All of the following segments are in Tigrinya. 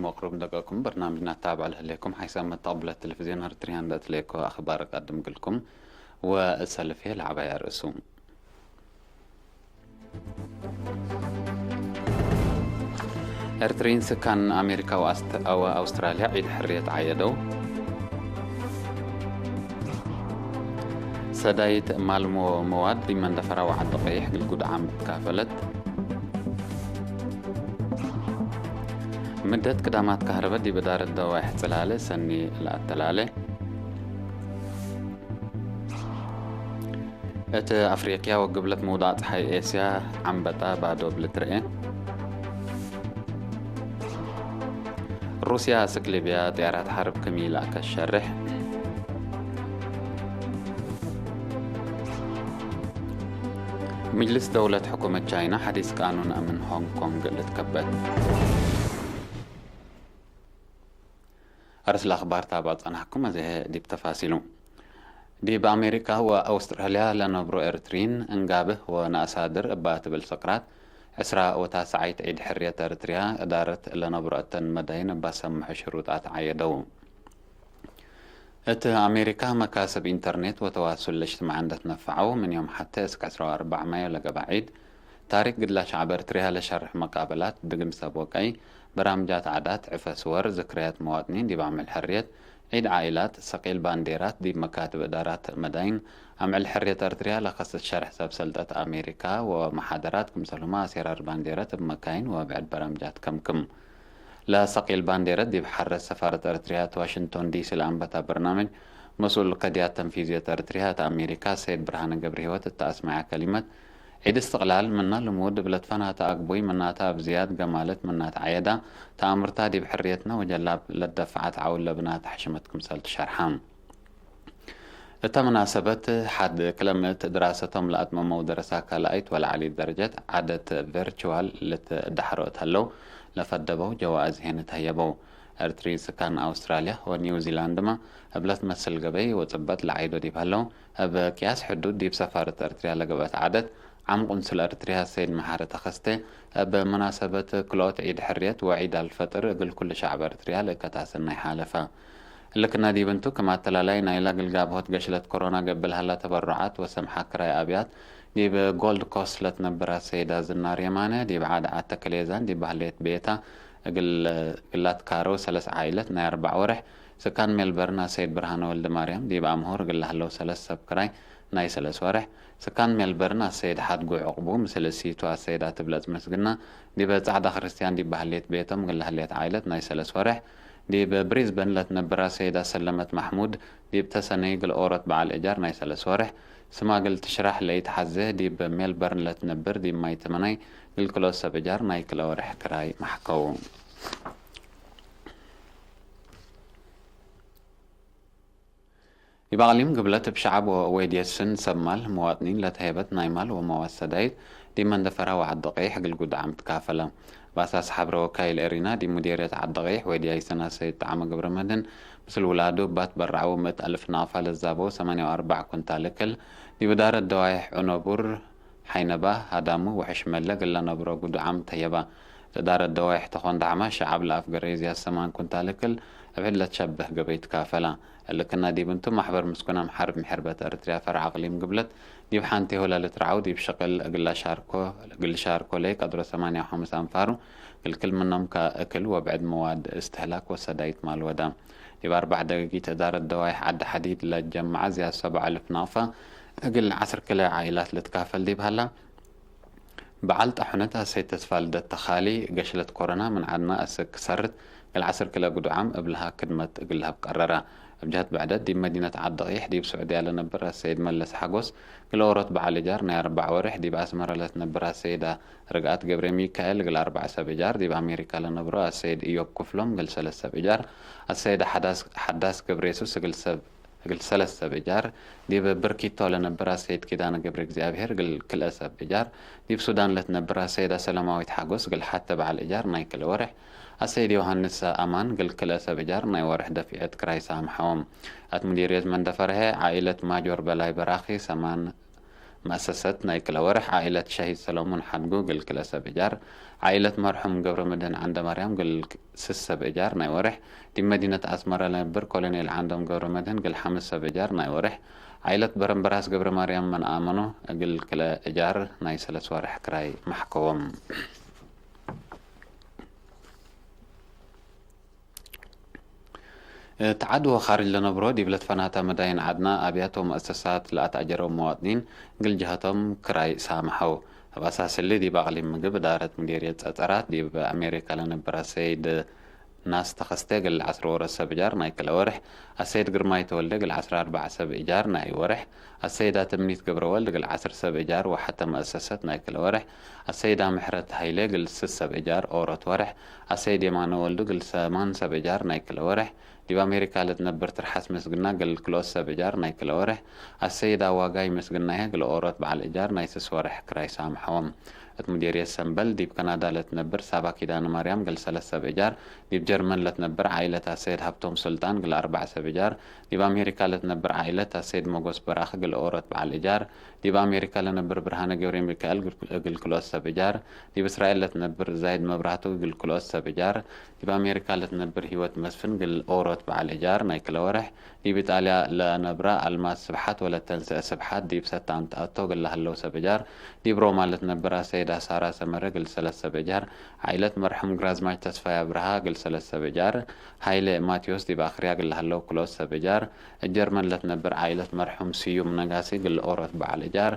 መቕሩብ ደቀኩም በርናምጅና ታባዕ ለህሌኩም ሓይሳብ መተቕብለት ቴሌቪዝዮን ኤርትርያ እንደ ትሌኮ ኣኽባር ቀድም ግልኩም ወእሰልፌ ለዓባይ ኣርእሱ። ኤርትሪን ስካን ኣሜሪካ ወኣውስትራልያ ዒድ ሕርየት ዓየደው። ሰዳይት ማልሞ መዋድ ዲብ መንደፈራ ወዓዲ ቀይሕ ግልጉድ ዓም ትካፈለት። ምደት ክዳማት ካህረበ ዲብ እዳረት ደዋይሕ ጽላለ ሰኒ ለኣተላለ። እት ኣፍሪቅያ ወግብለት ምውዳቕ ጸሓይ ኤስያ ዓምበጣ ባዶ ብልትርኤ። ሩስያ ስክ ሊብያ ጥያራት ሓርብ ክም ኢላ ከሸርሕ። ምጅልስ ደውለት ሕኩመት ቻይና ሓዲስ ቃኑን ኣምን ሆንግ ኮንግ ልትከበት። ኣርስላ ኣኽባር ታባ ጸናሕኩም ኣዘሀ ዲብ ተፋሲሉ። ዲብ ኣሜሪካ ወኣውስትራልያ ለነብሮ ኤርትሪን እንጋብህ ወነኣሳድር እባ ትብል ሰቅራት ዕስራ ወታሰዓይት ዒድ ሕርየት ኤርትርያ እዳረት ለነብሮ እተን መዳይን እባ ሰምሑ ሽሩጣት ዓየደው። እት ኣሜሪካ መካሰብ ኢንተርኔት ወተዋሱል ለሽትማዕ እንደትነፈዐው ምን ዮም ሓተ እስክ ዕስራ ወኣርባዕ ማዮ ለገባ ዒድ ታሪክ ግድላ ሸዕብ ኤርትርያ ለሸርሕ መቃበላት ድግም ሰብ ወቀይ በራምጃት ዓዳት ዕፈ ስወር ዝክርያት መዋጥኒን ዲብ ኣምዕል ሕርየት ዒድ ዓኢላት ሰቂል ባንዴራት ዲብ መካትብ እዳራት መዳይን ኣምዕል ሕርየት ኤርትርያ ለኸስት ሸርሕ ሰብ ሰልጠት ኣሜሪካ ወመሓደራት ክምሰልሁማ ኣሴራር ባንዴረት እብ መካይን ወብዕድ በራምጃት ከምክም። ለሰቂል ባንዴረት ዲብ ሓረት ሰፋረት ኤርትርያ እት ዋሽንግቶን ዲሲ ለኣንበታ በርናምጅ መስኡል ከድያት ተንፊዝዮት ኤርትርያ እት ኣሜሪካ ሰይድ ብርሃነ ገብረሂወት እት ኣስማያ ከሊመት ዒድ እስትቅላል ምና ልሙድ እብ ለትፈናተ ኣግቡይ ምናተ ኣብ ዝያድ ገማለት ምናተ ዓየዳ ተኣምርታ ዲብ ሕርየትና ወጀላብ ለደፈዓት ዓውል ለብናተ ሕሽመት ክምሰል ትሸርሓ። እታ መናሰበት ሓድ ክለምእት ድራሰቶም ለኣትመመው ደረሳ ካልኣይት ወለዓሊት ደረጀት ዓደት ቨርችዋል ልትዳሕሮ እተለው ለፈደበው ጀዋእዝ ሄን ተህየበው። ኤርትሪ ስካን ኣውስትራልያ ወኒው ዚላንድ ድማ እብለት መስል ገበይ ወጽበት ለዓይዶ ዲብ ሀለው እብ ቅያስ ሕዱድ ዲብ ሰፋርት ኤርትርያ ለገብአት ዓደት ዓም ቁንስል ኤርትርያ ሰይድ መሓሪ ተኸስተ እብ መናሰበት ክልኦት ዒድ ሕርየት ወዒድ ኣልፈጥር እግል ኩሉ ሸዕብ ኤርትርያ ልእከታሰናይ ሓለፈ። እልክና ዲብ እንቱ፣ ክም ኣተላላይ ናይላ ግልጋብሆት ገሽለት ኮሮና ገብእ ለሀላ ተበሩዓት ወሰምሓ ክራይ ኣብያት፣ ዲብ ጎልድ ኮስት ለትነብር ኣሰይድ ኣዝናር የማነ፣ ዲብ ዓድ ዓድ ተክሌዛን ዲብ ባህልየት ቤታ እግል፣ እግል ኣትካረው ሰለስ ዓኢለት ናይ ኣርባዕ ወርሕ፣ ስካን ሜልበርን ኣሰይድ ብርሃነ ወልደማርያም፣ ዲብ ኣምሆር እግል ለሀለው ሰለስ ሰብ ክራይ ናይ ሰለስ ወርሕ፣ ስካን ሜልበርን ኣሰይድ ሓድጉ ዕቁቡ፣ ምስል እሲቱ ኣሰይድ ኣትብለጽ ምስግና፣ ዲበ ጻዕዳ ክርስትያን ዲብ ባህልየት ቤቶም እግል ለሀልየት ዓኢለት ናይ ሰለስ ወርሕ፣ ዲብ ብሪዝበን ለትነብር ኣሰይድ ኣሰለመት ማሕሙድ፣ ዲብ ተሰነይ እግል ኦሮት በዓል እጃር ናይ ሰለስ ወርሕ፣ ስማ እግል ትሽራሕ ለኢትሓዘ፣ ዲብ ሜልበርን ለትነብር ዲብ ማይ ተመናይ እግል ክልኦት ሰብ እጃር ናይ ክልኤ ወርሕ ክራይ መሕከው። ዲብ ኣቕሊም ግብለት እብ ሸዓብ ወወይድየስን ሰብ ማል መዋጥኒን ለተሄበት ናይ ማል ወመዋት ሰዳይት ዲብ መንደፈራ ወዓዲ ቀይሕ እግል ጉድዓም ትካፈለ። ባሳስ ሓብረ ወካይል ኤሪና ዲብ ሙዴርየት ዓዲ ቀይሕ ወይድያይ ሰና ሰይድ ጣዕመ ገብረመድህን ምስል ውላዱ እባት በራዕዎ ምእት ኣልፍ ናቕፋ ለዛበው ሰማንያ ወኣርባዕ ኩንታል እክል ዲብ እዳረት ደዋይሕ ዑነቡር ሓይነባ፣ ሃዳሙ፣ ውሕሽ መለ፣ ግለ ነብሮ ጉዱዓም ተየባ። ለዳረት ደዋይሕ ተኾን ዳዕማ፣ ሸዓብ ለኣፍ ገረይ ዝያድ ሰማን ኩንታል እክል፣ እብ ሕድ ለትሸበህ ገበይ ትካፈላ። እልክና ዲብ እንቱ፣ ማሕበር ምስኩናም ሓርብ ምሕርበት ኤርትርያ ፈርዕ ኣቅሊም ግብለት፣ ዲብ ሓንቲ ሆላ ልትርዓው፣ ዲብ ሽቅል እግል ሻርኮ፣ እግል ሻርኮ ለይ ቀድሮ ሰማንያ ወሓምስ ኣንፋሩ፣ ክልክል ምኖም ከ እክል ወብዕድ መዋድ እስትህላክ ወሰዳይት ማልወዳ። ዲብ ኣርባዕ ደቂቅ እዳረት ደዋይሕ ዓዲ ሓዲድ ለጀመዐ ዝያድ ሰብዓ እልፍ ናቕፋ እግል ዓስር ክለ ዓኢላት ልትካፈል ዲብ ሀላ፣ በዓል ጣሑነት ኣሰይድ ተስፋ ልደት ተኻሊ፣ ገሽለት ኮሮና ምን ዓድና ኣሰክ ክሰርት እግል ዓስር ክለ ጉዱዓም እብልሃ ክድመት እግል ለሀብ ቀረራ። እብ ጀህት ብዕደት ዲብ መዲነት ዓዲ ቀይሕ ዲብ ስዑድያ ለነብር ኣሰይድ መለስ ሓጎስ እግል ኦሮት በዓል እጃር ናይ ኣርባዕ ወርሕ፣ ዲብ ኣስመረ ለትነብር ኣሰይዳ ርግኣት ገብረ ሚካኤል እግል ኣርባዕ ሰብ እጃር፣ ዲብ ኣሜሪካ ለነብሮ ኣሰይድ ኢዮብ ክፍሎም እግል ሰለስ ሰብ እጃር፣ ኣሰይድ ሓዳስ፣ ሓዳስ ገብረ የሱስ እግል ሰብ፣ እግል ሰለስ ሰብ እጃር፣ ዲብ ብርኪቶ ለነብር ኣሰይድ ኪዳነ ገብረ እግዚኣብሔር እግል ክልኤ ሰብ እጃር፣ ዲብ ሱዳን ለትነብር ኣሰይዳ ሰለማዊት ሓጎስ እግል ሓተ በዓል እጃር ናይ ክልኤ ወርሕ፣ ኣሰይድ ዮሃንስ ኣማን እግል ክልኤ ሰብ እጃር ናይ ወርሕ ደፊዐት ክራይ ሳምሐዎም። ኣት ሙዲርየት መንደፈርሀ ዓኢለት ማጆር በላይ በራኺ ሰማን መእሰሰት ናይ ክለ ወርሕ፣ ዓኢለት ሸሂድ ሰለሙን ሓድጉ ግል ክለ ሰብ እጃር፣ ዓኢለት መርሑም ገብረ መድህን ዓንደ ማርያም ግል ስስ ሰብ እጃር ናይ ወርሕ፣ ዲብ መዲነት ኣስመራ ለነብር ኮሎኔል ዓንዶም ገብረ መድህን ግል ሓምስ ሰብ እጃር ናይ ወርሕ፣ ዓኢለት በረምበራስ ገብረ ማርያም መን ኣመኖ ግል ክለ እጃር ናይ ሰለስ ወርሕ ክራይ ማሕከዎም። ተዓድዎ ኻርጅ ለነብሮ ዲብ ለትፈናታ መዳይን ዓድና ኣብያቶ መእሰሳት ለኣትኣጀረው መዋጥኒን ግልጅሃቶም ክራይ ሳምሐው። ኣብ ኣሳስሊ ዲብ ኣቕሊም ምግብ እዳረት ሙዴርየት ጸጸራት ዲብ ኣሜሪካ ለነብር ኣሰይድ ናስ ተኸስተ ግል ዓስር ወረት ሰብ እጃር ናይ ክለ ወርሕ፣ ኣሰይድ ግርማይ ተወልደ ግል ዓስር ኣርባዕ ሰብ እጃር ናይ ወርሕ፣ ኣሰይዳ ትምኒት ገብረወልድ ግል ዓስር ሰብ እጃር ወሓተ መእሰሰት ናይ ክለ ወርሕ፣ ኣሰይዳ ምሕረት ሃይለ ግል ስስ ሰብ እጃር ኦሮት ወርሕ፣ ኣሰይድ የማነ ወልዱ ግል ሰማን ሰብ እጃር ናይ ክለ ወርሕ፣ ዲብ ኣሜሪካ ለትነብር ትርሓስ ምስግና ግል ክልኦት ሰብ እጃር ናይ ክለ ወርሕ፣ ኣሰይዳ ዋጋይ ምስግናየ ግል ኦሮት በዓል እጃር ናይ ስስ ወርሕ ክራይ ሳምሐዎም። እት ሙዴርየት ሰምበል ዲብ ከናዳ ለትነብር ሳባ ኪዳነ ማርያም ግል ሰለስ ሰብ እጃር፣ ዲብ ጀርመን ለትነብር ዓኢለት ኣሰይድ ሃብቶም ሱልጣን ግል ኣርባዕ ሰብ እጃር፣ ዲብ ኣሜሪካ ለትነብር ዓኢለት ኣሰይድ ሞጎስ በራኺ ግል ኦሮት በዓል እጃር፣ ዲብ ኣሜሪካ ለነብር ብርሃነ ገብረ ሚካኤል ግል ክልኦት ሰብ እጃር፣ ዲብ እስራኤል ለትነብር ዛይድ መብራህቱ ግል ክልኦት ሰብ እጃር፣ ዲብ ኣሜሪካ ለትነብር ህይወት መስፍን ግል ኦሮት በዓል እጃር ናይ ክለ ወርሕ፣ ዲብ ኢጣልያ ለነብራ ኣልማዝ ስብሓት ወለተንስእ ስብሓት ዲብ ሰታን ተኣቶ ግል ለሃለው ሰብ እጃር፣ ዲብ ሮማ ለትነብር ኣሰይዳ ሳራ ሰመረ ግል ሰለስ ሰብ እጃር፣ ዓኢለት መርሑም ግራዝማች ተስፋይ ኣብርሃ ግል ሰለስ ሰብ እጃር፣ ሃይለ ማቴዎስ ዲብ ኣኽርያ ግል ለሃለው ክልኦት ሰብ እጃር፣ ጀርመን ለትነብር ዓኢለት መርሑም ስዩም ነጋሲ ግል ኦሮት በዓል እጃር፣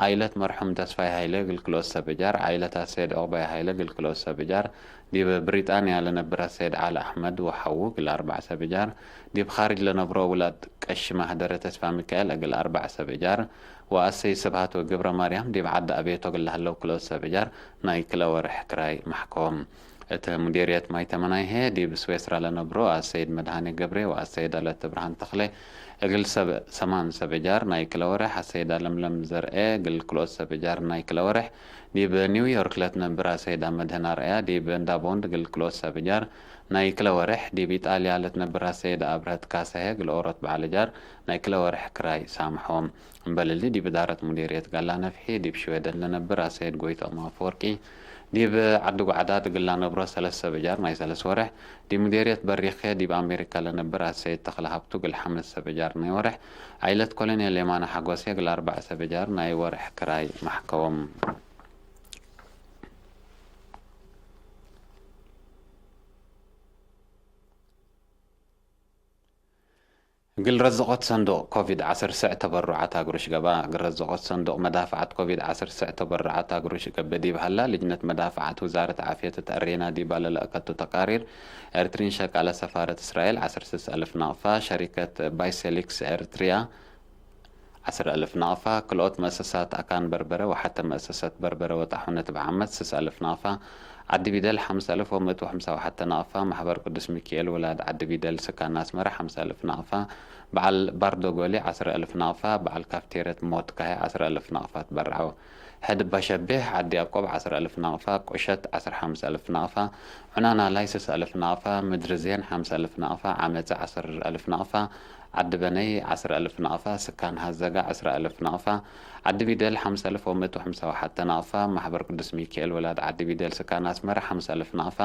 ዓኢለት መርሑም ተስፋይ ሃይለ ግል ክልኦት ሰብ እጃር፣ ዓኢለት ኣሰይድ ዑቕባይ ሃይለ ግል ክልኦት ሰብ እጃር፣ ዲብ ብሪጣንያ ለነብር ኣሰይድ ዓሊ ኣሕመድ ወሓዉ ግል ኣርባዕ ሰብ እጃር፣ ዲብ ኻርጅ ለነብሮ ውላድ ቀሺ ማህደረ ተስፋ ሚካኤል እግል ኣርባዕ ሰብ እጃር፣ ወኣሰይ ስብሃት ወገብረ ማርያም ዲብ ዓዲ ኣቤቶ ግል ለሃለው ክልኦት ሰብ እጃር ናይ ክለ ወርሕ ክራይ ማሕከዎም። እት ሙዴርየት ማይ ተመናይሄ ዲብ ስዌስራ ለነብሮ ኣሰይድ መድሃኔ ገብሬ ወኣሰይድ ኣለተ ብርሃን ተኽለ እግል ሰብ ሰማን ሰብ እጃር ናይ ክለ ወርሕ፣ ኣሰይዳ ለምለም ዘርኤ እግል ክልኦት ሰብ እጃር ናይ ክለ ወርሕ፣ ዲብ ኒውዮርክ ለትነብር ኣሰይዳ መድህን ኣርኣያ ዲብ እንዳ ቦንድ እግል ክልኦት ሰብ እጃር ናይ ክለ ወርሕ፣ ዲብ ኢጣልያ ለትነብር ኣሰይዳ ኣብረህት ካሳሄ እግል ኦሮት በዓል እጃር ናይ ክለ ወርሕ ክራይ ሳምሖም። እምበልሊ ዲብ እዳረት ሙዴርየት ጋላ ነፍሒ፣ ዲብ ሽወደን ለነብር ኣሰይድ ጎይትኦም ኣፈወርቂ፣ ዲብ ዓዲ ጓዕዳ ድግላ ነብሮ ሰለስ ሰብ እጃር ናይ ሰለስ ወርሕ፣ ዲብ ሙዴርየት በሪኸ ዲብ ኣሜሪካ ለነብር ኣሰይድ ተኽለ ሃብቱ ግል ሓምስ ሰብ እጃር ናይ ወርሕ፣ ዓይለት ኮሎኔል የማነ ሓጎስ የግል ኣርባዕ ሰብ እጃር ናይ ወርሕ ክራይ ማሕከዎም። ግል ረዘቆት ሰንዱቕ ኮቪድ ዓሰርተ ተበሩዓት ኣግሩሽ ገባ። ግል ረዘቆት ሰንዱቕ መዳፍዓት ኮቪድ ዓሰርተ ተበሩዓት ኣግሩሽ ገብእ ዲብ ሃላ፣ ልጅነት መዳፍዓት ውዛረት ዓፍየት ተኣሬና ዲባ ለለእከቱ ተቃሪር፣ ኤርትሪን ሸቃለ ሰፋረት እስራኤል ዓሰርተ ስስ ኣልፍ ናቕፋ፣ ሸሪከት ባይሴሊክስ ኤርትሪያ ዓስር ኣልፍ ናቕፋ፣ ክልኦት መእሰሳት ኣካን በርበረ ወሓተ መእሰሰት በርበረ ወጣሑነት ብዓመት ስስ ኣልፍ ናቕፋ፣ ዓዲ ቢደል ሓምሳ ኣልፍ ወምእት ወሓምሳ ወሓተ ናቕፋ፣ ማሕበር ቅዱስ ሚካኤል ውላድ ዓዲ ቢደል ስካን ኣስመራ ሓምሳ ኣልፍ ናቕፋ፣ በዓል ባርዶ ጎሊ ዓስር ኣልፍ ናቕፋ፣ በዓል ካፍቴረት ሞት ካሄ ዓስር ኣልፍ ናቕፋ ትበርዓው። ሕድ ባሸቤህ ዓዲ ያዕቆብ ዓስር ኣልፍ ናቕፋ፣ ቁሸት ዓስር ሓምሳ ኣልፍ ናቕፋ፣ ዑናና ላይ ስስ ኣልፍ ናቕፋ፣ ምድሪ ዜን ሓምሳ ኣልፍ ናቕፋ፣ ዓመፀ ዓስር ኣልፍ ናቕፋ፣ ዓዲ በነይ ዓስር ኣልፍ ናቕፋ፣ ስካን ሃዘጋ ዕስራ ኣልፍ ናቕፋ፣ ዓዲ ቢደል ሓምሳ ኣልፍ ወምእት ወሓምሳ ወሓተ ናቕፋ፣ ማሕበር ቅዱስ ሚካኤል ወላድ ዓዲ ቢደል ስካን ኣስመራ ሓምሳ ኣልፍ ናቕፋ፣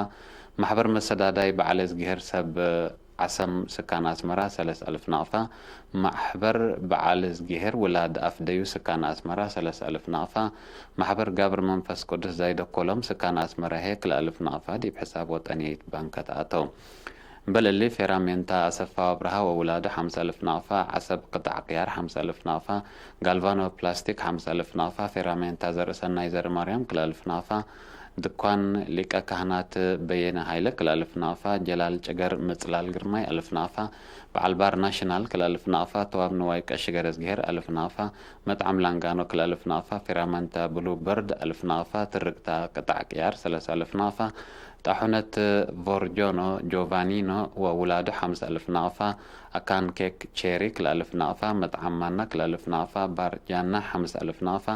ማሕበር መሰዳዳይ በዓለ ዝግሄር ሰብ ዓሰም ስካን ኣስመራ ሰለስ ኣልፍ ናቕፋ፣ ማሕበር በዓለ ዝግሄር ውላድ ኣፍደዩ ስካን ኣስመራ ሰለስ ኣልፍ ናቕፋ፣ ማሕበር ጋብር መንፈስ ቅዱስ ዛይደ ኮሎም ስካን ኣስመራ ሄ ክልተ ኣልፍ ናቕፋ ዲብ ሕሳብ ወጠንየይት ባንክ ኣተኣተው። እምበል እሊ ፌራሜንታ ኣሰፋ ኣብርሃ ወውላዱ ሓምሳ ኣልፍ ናቕፋ፣ ዓሰብ ቅጣዕ ቅያር ሓምሳ ኣልፍ ናቕፋ፣ ጋልቫኖ ፕላስቲክ ሓምሳ ኣልፍ ናቕፋ፣ ፌራሜንታ ዘርእሰናይ ዘርማርያም ክልተ ኣልፍ ናቕፋ፣ ድኳን ሊቀ ካህናት በየነ ሃይለ ክልተ ኣልፍ ናቕፋ፣ ጀላል ጭገር ምጽላል ግርማይ ኣልፍ ናቕፋ፣ በዓል ባር ናሽናል ክልተ ኣልፍ ናቕፋ፣ ተዋብ ንዋይ ቀሺ ገረዝግሄር ኣልፍ ናቕፋ፣ መጥዓም ላንጋኖ ክልተ ኣልፍ ናቕፋ፣ ፌራመንታ ብሉ በርድ ኣልፍ ናቕፋ፣ ትርቅታ ቅጣዕ ቅያር ሰላሳ ኣልፍ ናቕፋ፣ ጣሑነት ቮርጆኖ ጆቫኒኖ ወውላዱ ሓምሳ ኣልፍ ናቕፋ፣ ኣካን ኬክ ቼሪ ክልተ ኣልፍ ናቕፋ፣ መጥዓም ማና ክልተ ኣልፍ ናቕፋ፣ ባር ጃና ሓምሳ ኣልፍ ናቕፋ፣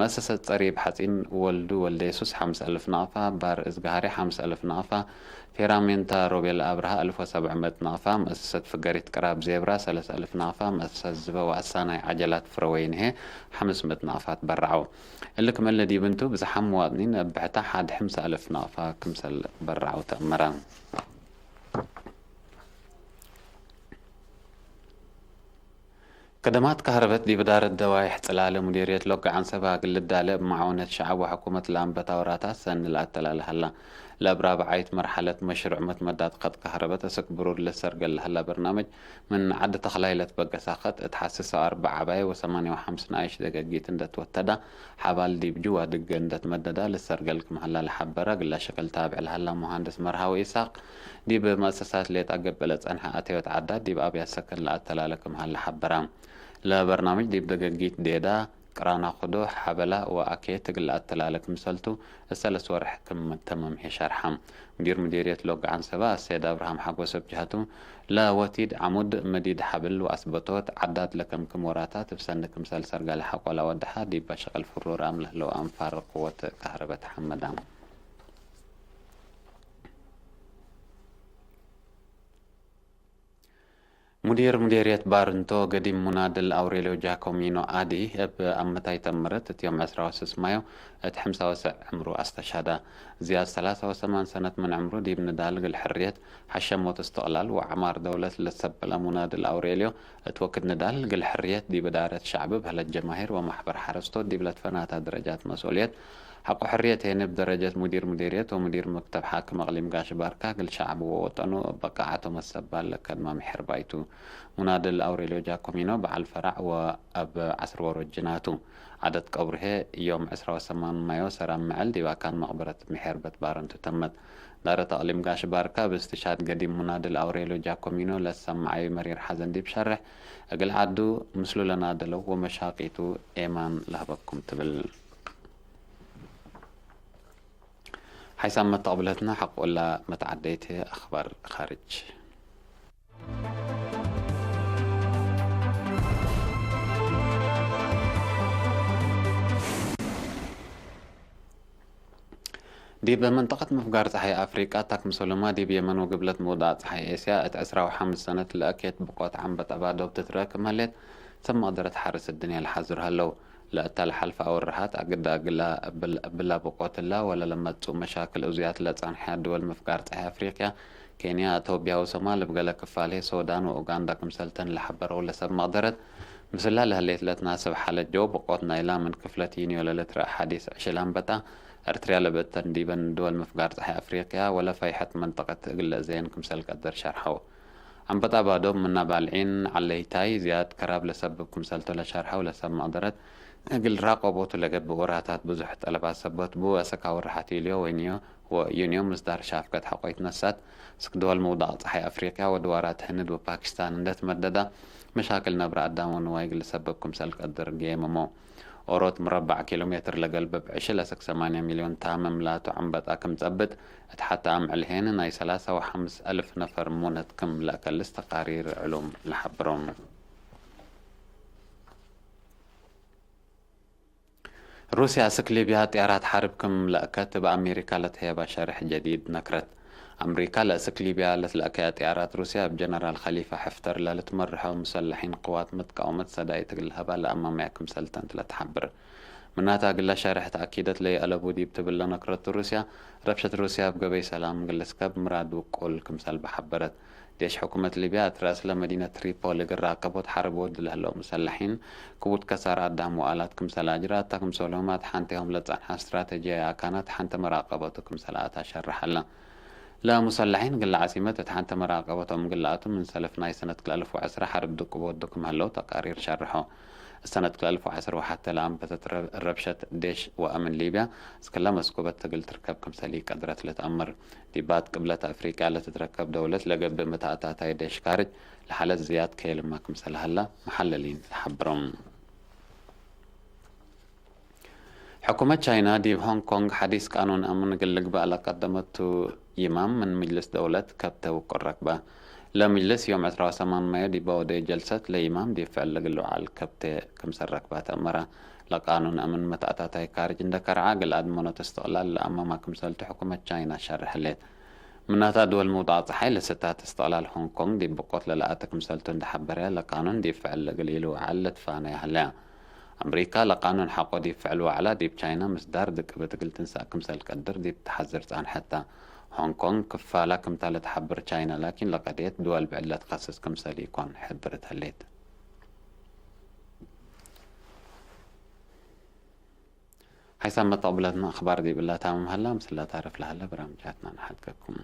መእሰሰት ጸሪብ ሓጺን ወልዱ ወልደ የሱስ ሓምሳ ኣልፍ ናቕፋ፣ ባር እዝግሃሪ ሓምሳ ኣልፍ ናቕፋ፣ ፌራሜንታ ሮቤል ኣብርሃ ኣልፎ ሰብዕ መት ናቕፋ፣ መእሰሰት ፍገሪት ቅራብ ዜብራ ሰለሳ ኣልፍ ናቕፋ፣ መእሰሰት ዝበ ዋእሳ ናይ ዓጀላት ፍረወይንሄ ሓምስ መት ናቕፋት በራዑ። እልክ መለ ዲብንቱ ብዝሓም ዋጥኒን ኣብ ብሕታ ሓድ ሓምሳ ኣልፍ ናቕፋ ክምሰል በራዑ ተእመራ። ከደማት ካህረበት ዲብ ዳረት ደዋይሕ ጽላለ ሙዲርየት ሎጋ ዓንሰባ ግልዳለ እብ መዓውነት ሸዓብ ወሕኩመት ለኣንበታ ወራታት ሰኒ ለኣተላልሃላ። ለእብ ራብዓይት መርሓለት መሽሩዕ መትመዳት ኸጥ ካህረበት እስክ ብሩር ለሰርገል ለህላ በርናመጅ ምን ዓዲ ተኽላይ ለትበገሳ ኸጥ እት ሓስስ ኣርባዕ ዓባይ ወሰማንያ ወሓምስ ንኣይሽ ደገጊት እንደትወተዳ ሓባል ዲብ ጅዋ ድገ እንደትመደዳ ለሰርገል ክምሃላ ለሓበራ ግላ ሸክል ታብዕ ለሃላ መሃንድስ መርሃዊ ኢሳቅ ዲብ መእሰሳት ሌጣ ገብእ ለጸንሐ ኣተዮት ዓዳት ዲብ ኣብያት ሰከን ለኣተላለ ክምሃላ ሓበራ። ለበርናምጅ ዲብ ደገጊት ዴዳ፣ ቅራና ኩዶ፣ ሓበላ ወኣኬ ትግል ኣተላለ ክምሰልቱ እሰለስ ወርሕ ክም ተመምሄ ሸርሓ። ሙዲር ሙዲርየት ሎግ ዓንሰባ ኣሰይድ ኣብርሃም ሓጎስ ኣብ ጅሃቱ፣ ለወቲድ ዓሙድ መዲድ ሓብል ወኣስበቶት ዓዳት ለከምክም ወራታት እብ ሰኒ ክምሰል ሰርጋለ ሓቆላ ወድሓ ዲባ ሸቀል ፍሩር ኣም ለህለው ኣንፋር ቅወት ካህረበት ሓመዳ። ሙዲር ሙዴርየት ባርንቶ ገዲም ሙናድል ኣውሬልዮ ጃኮሚኖ ኣዲ እብ ኣመታይ ተምረት እት ዮም ዕስራ ወስስ ማዮ እት ሕምሳ ወሰዕ ዕምሩ ኣስተሻዳ። ዝያድ ሰላሳ ወሰማን ሰነት ምን ዕምሩ ዲብ ንዳል ግል ሕርየት ሓሸሞት እስትቕላል ወዓማር ደውለት ለሰበለ ሙናድል ኣውሬልዮ እት ወክድ ንዳል ግል ሕርየት ዲብ እዳረት ሸዕብ በህለት ጀማሂር ወማሕበር ሓረስቶት ዲብ ለትፈናታ ደረጃት መስኡልየት ሓቆ ሕርየት ሄንብ ደረጀት ሙዲር ሙዲርየት ወሙዲር መክተብ ሓክም ኣቅሊም ጋሽ ባርካ እግል ሸዕብ ወወጠኑ እብ በቃዓቶም ኣሰባል ለከድማ ምሕር ባይቱ። ሙናድል ኣውሬልዮ ጃኮሚኖ በዓል ፈራዕ ወእብ ዓስር ወሮጅናቱ። ዓደት ቀብሩሄ ዮም ዕስራ ወሰማን ማዮ ሰራም ምዕል ዲብ ኣካን መቅበረት ምሕር በት ባረንቱ ተመት። ዳረት ኣቅሊም ጋሽ ባርካ እብ እስትሻድ ገዲም ሙናድል ኣውሬልዮ ጃኮሚኖ ለሰማዓዩ መሪር ሓዘን ዲብ ሸርሕ እግል ዓዱ ምስሉ ለናደለው ወመሻቂቱ ኤማን ለህበኩም ትብል። ሓይሳም መተቕብለትና ሓቁላ መተዓደይቲ ኣኽባር ኻርጅ። ዲብ መንጠቐት ምፍጋር ጸሓይ ኣፍሪቃ ታክም ሶሎማ ዲብ የመን ወግብለት ምውዳቕ ጸሓይ ኤስያ እት ዕስራ ወሓምስ ሰነት ለእኬት ብቆት ዓንበጣ ባዶብ ትትረክብ መሌት ሰብ መቕደረት ሓርስ እድንያ ለሓዙር ሃለው። ለእታ ለሓልፈ ኣወርሃት ኣግዳ እግላ እብል-፣ እብላ ብቆትላ ወለ ለመጽኡ መሻክል እዙያት ለጸንሐ ድወል ምፍጋር ጸሓይ ኣፍሪቅያ፣ ኬንያ፣ እቶብያ ወሶማል እብ ገለ ክፋልሄ ሶዳን ወኡጋንዳ ክምሰልተን ለሐበረው ለሰብ መቅደረት፣ ምስላ ለህሌት ለትናስብ ሓለት ጀው ብቆት ናይላ ምን ክፍለት ዩንዮ ለልትረእ ሓዲስ ዕሽል ኣንበጣ፣ ኤርትርያ ለብእተን ዲበን ድወል ምፍጋር ጸሓይ ኣፍሪቅያ ወለ ፈይሐት መንጠቀት እግል ለእዘየን ክምሰል ቀድር ሸርሐው። ኣንበጣ ባዶብ ምና ባልዒን ዓለይታይ ዝያድ ከራብ ለሰብብ ክምሰልቶ ለሸርሐው ለሰብ መቅደረት፣ እግል ራቆቦቱ ለገብእ ወራታት ብዙሕ ጠለባት ሰበት ቡ፣ አሰካ ወርሓት ዩልዮ ወይንዮ ወዩንዮ ምስዳር ሻፍከት ሐቆይት ነሳት፣ ስክ ድወል ምውዳቅ ጸሓይ ኣፍሪቅያ ወድዋራት ህንድ ወፓኪስታን እንደትመደዳ፣ መሻክል ነብረ ኣዳም ወንዋይ እግል ለሰብብ ክምሰል ቀድር ገየመሞ። ኦሮት ምረባዕ ኪሎ ሜትር ለገልብብ ዕሽል አሰክ ሰማንያ ሚልዮን ታምም ላቱ ዐንበጣ ክም ጸብጥ፣ እት ሐተ ኣምዕል ሄን ናይ ሰላሳ ወሐምስ አልፍ ነፈር ሙነት ክም ለአከልስ ተቃሪር ዕሉም ለሐብሮም። ሩስያ እስክ ሊብያ ጥያራት ሐርብ ክም ለእከት እብ ኣሜሪካ ለትሀየባ ሸርሕ ጀዲድ ነክረት። ኣምሪካ ለእስክ ሊብያ ለትለእከያ ጥያራት ሩስያ እብ ጀነራል ኸሊፋ ሕፍተር ለልትመርሖ ሙሰለሒን ቅዋት መትቃወመት ሰዳይት እግል ለሀባ ለአማምያ ክምሰልተን ለትሐብር። ምናታ እግለ ሸርሕ ተኣኪደት ለይአለቡ ዲብ ትብል ለነክረቱ ሩስያ፣ ረብሸት ሩስያ እብ ገበይ ሰላም እግል ልስከብ ምራድ ውቁል ክምሰል በሐበረት። ዴሽ ሕኩመት ሊብያ እት ረእስለ መዲነት ትሪፖሊ እግል ራቀቦት ሐርብ ወድ ለህለው ሙሰለሒን፣ ክቡድ ከሳር አዳም ወአላት ክምሰል አጅራ፣ እታ ክምሰልሁም እት ሐንቴሆም ለጸንሐ እስትራተጂያዊ አካናት ሐንተ መራቀበቱ ክምሰል አታ ሸርሐላ። ለሙሰላሒን ግለ ዓሲመት እት ሐንተ መራቀበቶም ግለ ኣቱ ምን ሰልፍ ናይ ሰነት ክልአልፍ ወዐስራ ሐርብ ድቁብ ወዱ ክም ሀለው ተቃሪር ሸርሖ። ሰነት ክልአልፍ ወዐስር ወሐተ ለአንበተት ረ-፣ ረብሸት ዴሽ ወአምን ሊብያ እስክለ መስኩበት ትግል ትርከብ ክምሰል ኢቀድረት ልትአምር። ዲባት ቅብለት አፍሪቅያ ለትትረከብ ደውለት ለገብእ መተአታታይ ዴሽ ካርጅ ለሐለት ዝያድ ከየልማ ክምሰል ሀላ መሐለሊን ለሐብሮም። ሕኩመት ቻይና ዲብ ሆንግ ኮንግ ሐዲስ ቃኑን አምን እግል ልግባእ ለቀደመቱ ይማም ምን ምጅልስ ደውለት ከብተ ውቁል ረክበ። ለምጅልስ ዮም ዕስራ ወሰማን ማዮ ዲብ ወደየ ጀልሰት ለይማም ዲብ ፍዕል እግል ልውዓል ከብተ ክምሰል ረክባ ተእመረ። ለቃኑን አምን መትአታታይ ካርጅ እንደ ከርዐ እግል አድመኖት እስትቅላል ለአማማ ክምሰልቱ ሕኩመት ቻይና ሸርሕ ህሌት። ምናታ ድወል ምውጣቕ ፀሓይ ለሰታት እስትቕላል ሆንግ ኮንግ ዲብ ብቆት ለለኣተ ክምሰልቱ እንዳሓበረ ለቃኑን ዲብ ፍዕል ለግልይሉ ውዓል ለትፋነ ያህለ። ኣምሪካ ለቃኑን ሓቆ ዲብ ፍዕል ዋዕላ ዲብ ቻይና ምስዳር ድቅብት እግል ትንሳእ ክምሰል ቀድር ዲብ ተሓዝር ፃንሐታ። ሆንግ ኮንግ ክፋላ ክምታ ለትሓብር ቻይና ላኪን ለቀድየት ድወል ብዕለት ከስስ ክምሰል ኢኮን ሕብርት ህሌት። ሓይሳብ መተቕብለትና ኣኽባር ዲብላ ታምም ሃላ ምስላ ታርፍ ለሃለ ብራምጃትና ንሓልቀኩም።